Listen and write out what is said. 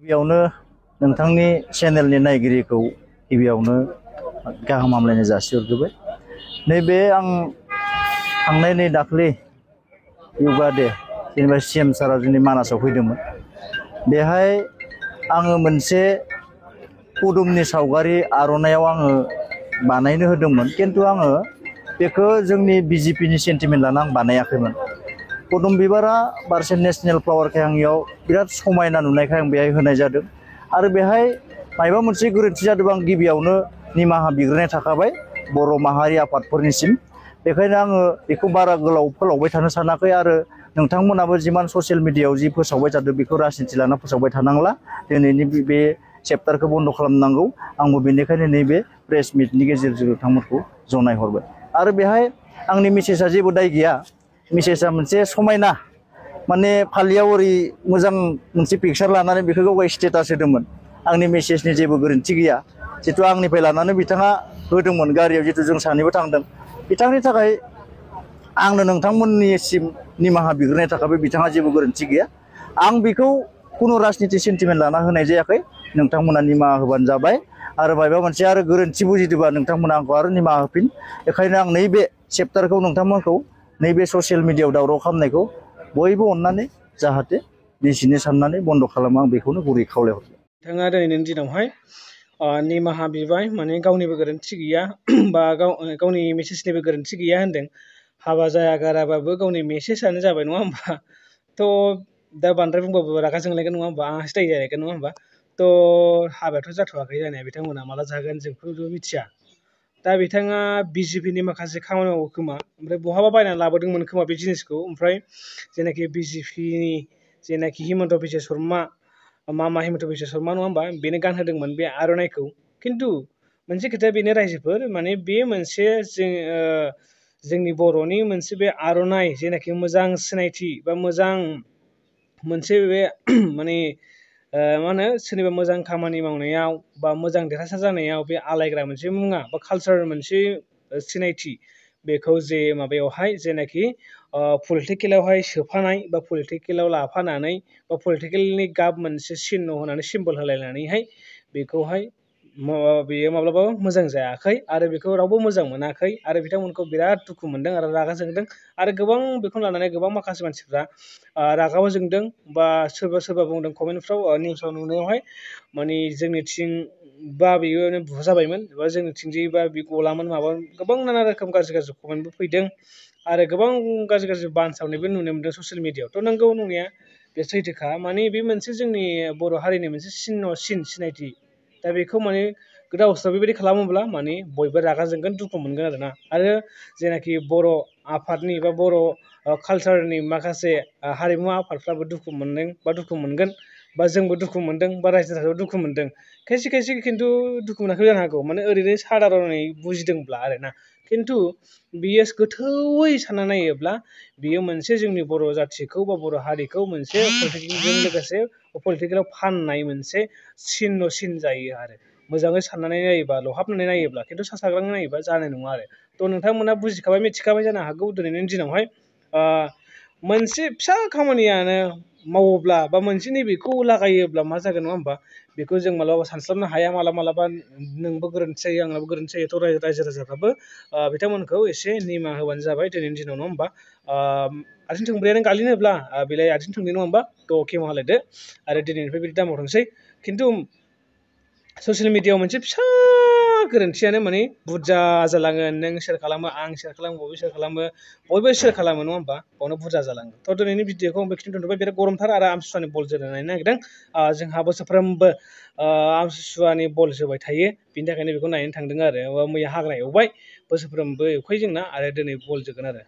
गिबियावनो नोंथांनि चेनेलनि नायगिरिखौ गिबियावनो गाहाम हामलायनाय जासिहरग्रोबाय। नैबे आं थांनाय नै दाख्लै योगा डे जेनेबा CM सारा जोंनि मानासाव फैदोंमोन। बेहाय आङो मोनसे पदुमनि सावगारि आर'नायाव आङो बानायनो होदोंमोन, खिन्थु आङो बेखौ जोंनि BJPनि सेन्टिमेन्ट लाना आं बानायाखैमोन। पदुम बिबारा बारसे नेशनेल फ्लावारखाय आं इयाव बिराद समायना नुनायखाय आं बेहाय होनाय जादों। आरो बेहाय मायबा मोनसे गोरोन्थि जादोंबा आं गिबियावनो निमाहा बिग्रोनाय थाखाबाय बर' माहारि आफादफोरनिसिम। बेखायनो आङो बेखौ बारा गोलाव फोलावबाय थानो सानाखै आरो नोंथांमोनाबो जिमान ससियेल मिडियायाव जि फोसावबाय थादों बेखौ राजनिति लाना फोसावबाय थानांला। दिनैनि बे चेप्टारखौ बन्द' खालामनांगौ। आंबो बेनिखायनो नैबे प्रेस मिटनि गेजेरजों नोंथांमोनखौ जनायहरबाय। आरो बेहाय आंनि मेसेजआ जेबो दाय गैया। मेसेजआ मोनसे समायना माने फालियाव ओरै मोजां मोनसे पिकचार लानानै बेखौ गाव स्टेटास होदोंमोन। आंनि मेसेजनि जेबो गोरोन्थि गैया। जितु आंनिफ्राय लानानै बिथाङा होदोंमोन गारियाव, जितु जों सानैबो थांदों। बिथांनि थाखाय आंनो नोंथांमोननिसिम निमाहा बिग्रोनाय थाखाय बिथाङा जेबो गोरोन्थि गैया। आं बेखौ खुनु राजनिति सेन्टिमेन्ट लाना होनाय जायाखै। नोंथांमोना निमाहा होबानो जाबाय। आरो माबा मोनसे आरो गोरोन्थि बुजिदोंबा नोंथांमोना आंखौ आरो निमाहा होफिन। बेखायनो आं नैबे चेप्टारखौ नोंथांमोनखौ नैबे ससियेल मिडियायाव दावराव खालामनायखौ बयबो अननानै जाहाथे निजिनि साननानै बन्द' खालामो, आं बेखौनो गुरै खावलायहरबाय। बिथाङा दिनैनि दिनावहाय निमाहा बिबाय, माने गावनिबो गोरोन्थि गैया बा गावनि मेसेजनिबो गोरोन्थि गैया होनदों। हाबा जाया गाराबाबो गावनि मेसेजआनो जाबाय, नङा होमबा? थ' दा बांद्राय बुंबाबो रागा जोंलायगोन, नङा होमबा? आंहासो दाय जालायगोन, नङा होमबा? थ' हाबायाथ' जाथ'वाखै जानाया, बिथांमोना माला जागोन जोंखौथ' मिथिया। दा बिथाङा BJPनि माखासे खामानि मावो खोमा, ओमफ्राय बहाबा बायनानै लाबोदोंमोन खोमा बे जिनिसखौ। ओमफ्राय जेनाखि BJPनि जेनाखि हिमन्त बिश्व शर्मा, मामा हिमन्त बिश्व शर्मा, नङा होमबा? बेनो गानहोदोंमोन बे आर'नाइखौ। खिन्थु मोनसे खोथाया बेनो रायजोफोर, माने बे मोनसे जोंनि बर'नि मोनसे बे आर'नाइ जेनाखि मोजां सिनायथि बा मोजां मोनसे बे माने मा होनो सोरनिबा मोजां खामानि मावनायाव बा मोजां देरहासार जानायाव बे आलायग्रा मोनसे मुङा बा कालसार मोनसे सिनायथि, बेखौ जे माबायावहाय जेनाखि पलिटिकेलावहाय सोफानाय बा पलिटिकेलाव लाफानानै बा पलिटिकेलनि गाब मोनसे चिन्ह होनानै सिम्बल होलायनानैहाय बेखौहाय बेयो माब्लाबाबो मोजां जायाखै आरो बेखौ रावबो मोजां मोनाखै आरो बिथांमोनखौ बिराद दुखु मोनदों आरो रागा जोंदों। आरो गोबां बेखौनो लानानै गोबां माखासे मानसिफ्रा रागाबो जोंदों बा सोरबा बुंदों कमेन्टफ्राव निउसाव नुनायावहाय माने जोंनिथिं बा बेयो बुजाबायमोन बा जोंनिथिंजाय बा बे गलामोन माबा गोबां नाना रोखोम गाज्रि कमेन्टबो फैदों आरो गोबां गाज्रि बानसावनायबो नुनो मोनदों ससियेल मिडियायाव। थ' नंगौ नंनाया बे सैथोखा, माने बे मोनसे जोंनि बर' हारिनि मोनसे सिनायथि। दा बेखौ माने गावस्रा बेबायदि खालामोब्ला माने बयबो रागा जोंगोन, दुखु मोनगोन आरोना। आरो जेनाखि बर' आफादनि बा बर' कालसारनि माखासे हारिमु आफादफ्राबो दुखु मोनदों बा दुखु मोनगोन, बा जोंबो दुखु मोनदों बा रायजो राजायाबो दुखु मोनदों। खायसे खिन्थु दुखु मोनाखै जानो हागौ, माने ओरैनो सादारनै बुजिदोंब्ला आरोना। खिन्थु बियो गोथौयै सानना नायोब्ला बियो मोनसे जोंनि बर' जाथिखौ बा बर' हारिखौ मोनसे पलिटिकेलजों लोगोसे पलिटिकेलाव फाननाय मोनसे सिन जायो आरो। मोजाङै साननानै नायोबा, लहाबनानै नायोब्ला, खिन्थु सा साग्राङै नायोबा जानाय नङा आरो। थ' नोंथांमोना बुजिखाबाय, मिथिखाबाय जानो हागौ दिनैनि दिनावहाय मोनसे फिसा खामानियानो मावोब्ला बा मोनसे नैबेखौ लागायोब्ला मा जागोन, नङा होमबा? बेखौ जों मालाबा सानस्लाबनो हाया। मालाबा नोंबो गोरोन्थि जायो, आंनाबो गोरोन्थि जायो। थ' रायजो राजाफ्राबो बिथांमोनखौ एसे निमाहा होबानो जाबाय दिनैनि दिनाव, नङा होमबा? आथिं थोंब्रैयानो गालिनोब्ला बेलाय आथिं थोंब्रै, नङा होमबा? थ' खेमा होलायदो आरो दिनैनिफ्राय बिदि दामाव थांसै। खिन्थु ससियेल मिडियायाव मोनसे फिसा गोरोन्थियानो माने बुरजा जालाङो। नों सेयार खालामो, आं सेयार खालामो, बयबो सेयार खालामो, नङा होमबा? बावनो बुरजा जालाङो। थ' दिनैनि भिडिअखौ आं बेखिनियाव दोनथ'बाय। बिराद गरमथार आरो आमथिसुवानि बल जोनो नायनो नागिरदों। जोंहा बोसोरफ्रोमबो आमथिसुवानि बल जोबाय थायो, बिनि थाखायनो बेखौ नायनो थांदों आरो। मैया हाग्रा एवबाय, बोसोरफ्रोमबो एवखायो जोंना, आरो दिनै बल जोगोन आरो।